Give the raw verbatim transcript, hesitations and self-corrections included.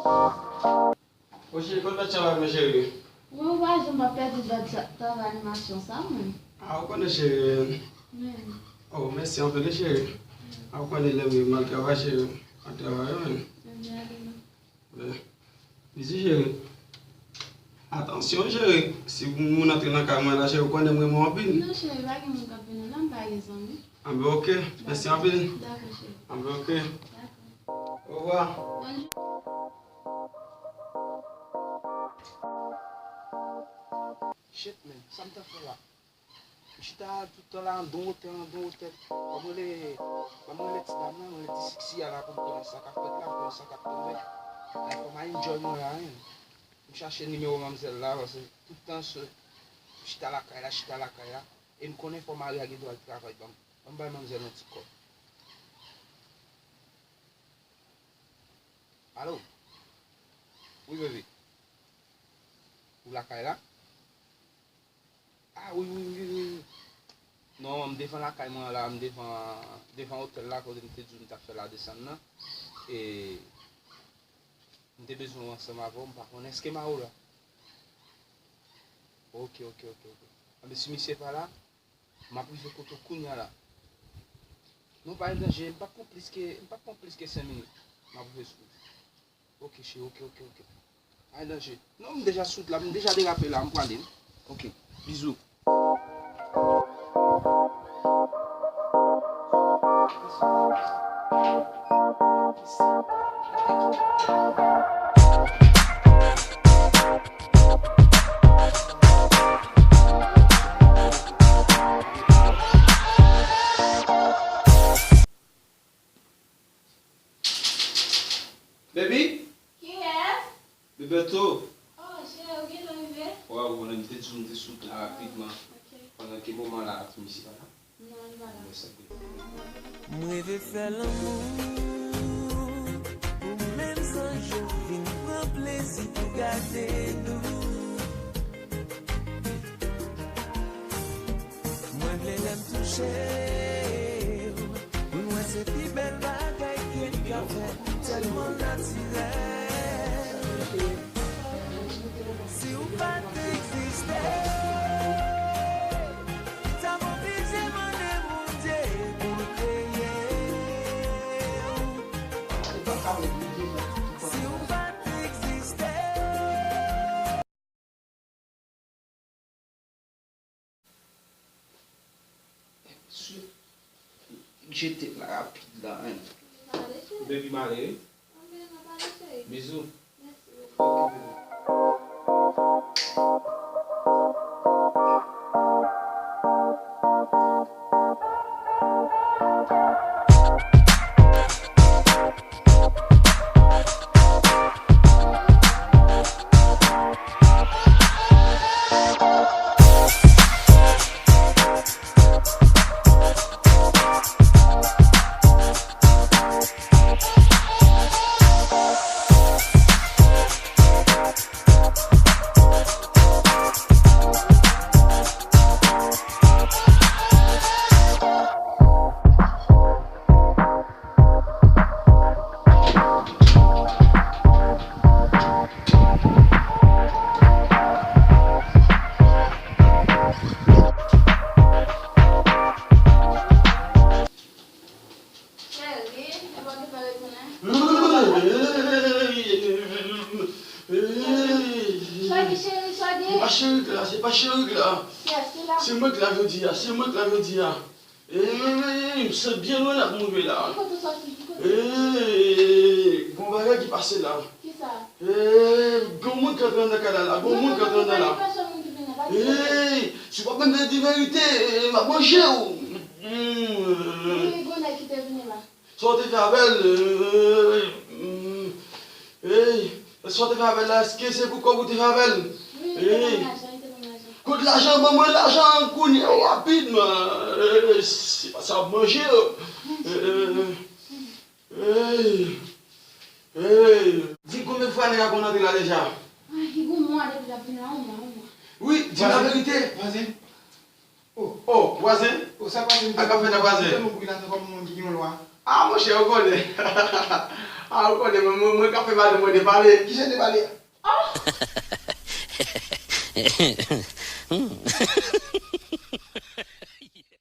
O cheri, konn lòt travay mwen, cheri? Mwen, ou pa janm pa pèdi lòt travay animasyon sa, mwen. A, ou konnen, cheri. Men. Oh, mèsi anpil, cheri. A, ou konnen lè m mal travay, cheri. Mal travay, men. Ebyen, ale non. Bizou, cheri. Atansyon, cheri. Si moun antre nan kay mwen la, cheri, ou konnen m renmen w anpil. Non, cheri, pa gen moun k ap vini la, m pa gen zanmi. Anben, oke. Mèsi anpil. Dakò, cheri. Anben, oke. Dakò. Ovwa. Bonjou. Shit, man. Sa m t ap fè la? M chita tout tan la, anndan wotèl, anndan wotèl. Ban m rele, ban m rele ti dam nan, mwen di Sixi a la pou m konnen sa k ap fèt la, m konnen sa k ap tonbe. Like, fò m a enjoy mwen la, hein. M chache nimewo manmzèl la, paske tout tan se, m chita lakay la, chita lakay la. E m konnen fò mari a gen dwa al travay, ban m, ban m bay manmzèl yon ti kòb. Alo? Wi, bebe. Ou lakay la? Ah, wi, wi, wi, wi, wi. Non, m devan lakay mwen la, m devan, devan otèl la, kote m te di w m t ap fè ladesann nan. E m te bezwen w ansanm avè w, m pa konnen èske Maro la? Oke, oke, oke, oke. Anben, si misye pa la, m ap rive kote w kounye a la. Non, pa gen danje, m p ap pran plis ke, m p ap pran plis ke senk minit. M ap rive sou ou. Oke, cheri, oke, oke, oke. Pa gen danje. Non, m deja sou wout la, m deja derape la, m prale. Oke, bizou. Baby? Kiyès? Bebeto. Oh, cheri, ou gentan rive? Waw, konnen m te di w m te sot la rapidman. Ok. Pandan ki moman la, ti mesye pa la? Non, li pa la. Bon, sa byen. M reve fè lanmou pou menm zanj yo vin pran plezi pou gade nou. Mwen vle lè m touche w, pou n wè se pi bèl bagay ke m ka fè, tèlman natirèl. Si w pa t egziste, m t ap oblije mande Bondye pou l kreye w. Si w pa t egziste. Sou jete la rapid la, hein. Baby, m ale wi. Bizou. Ok, baby. Cheri, e pa w te pale tounen? Cheri, cheri, cheri. Se pa cheri k la, se pa cheri k la. Kiyès ki la? Se mwen k la jodi a, se mwen k la jodi a. Ey, m santi byen lwen ap mouri la. Ki kote w soti? Ki kote? Ey, gon bagay ki pase la. Kisa? Ey, gon moun k antre anndan kay la la, gon moun k antre anndan la. Non, non, non, pa gen pèsonn moun ki vini la, pa gen pèsonn. Ey, si w pa ban m di verite, m ap manje w. Wi, gon nèg ki te vini la. Sa w te fè avè l? Ey, ey, sa w te fè avè l la, èske se pou kòb ou te fè avè l? Wi, li te ban m lajan, li te ban m lajan. Kote lajan? Ban mwen lajan kounye a rapidman. Ey, se pa sa w ap manje. Ey, ey, ey. Di m konbyen fwa nèg la konn antre la deja? Ay, li gon mwa depi l ap vin la, yon mwa, yon mwa. Wi, di m laverite. Vwazen. Oh, oh, vwazen? Oh, sa vwazen? Sa k ap fèt la, vwazen? Ou tèlman bouyi ladan kòm yon moun ki gen yon lwa. Ah, monchè, ou konnen. A, ou konnen, mwen, mwen, mwen ka fè madanm mwen depale. Kijan depale? Oh!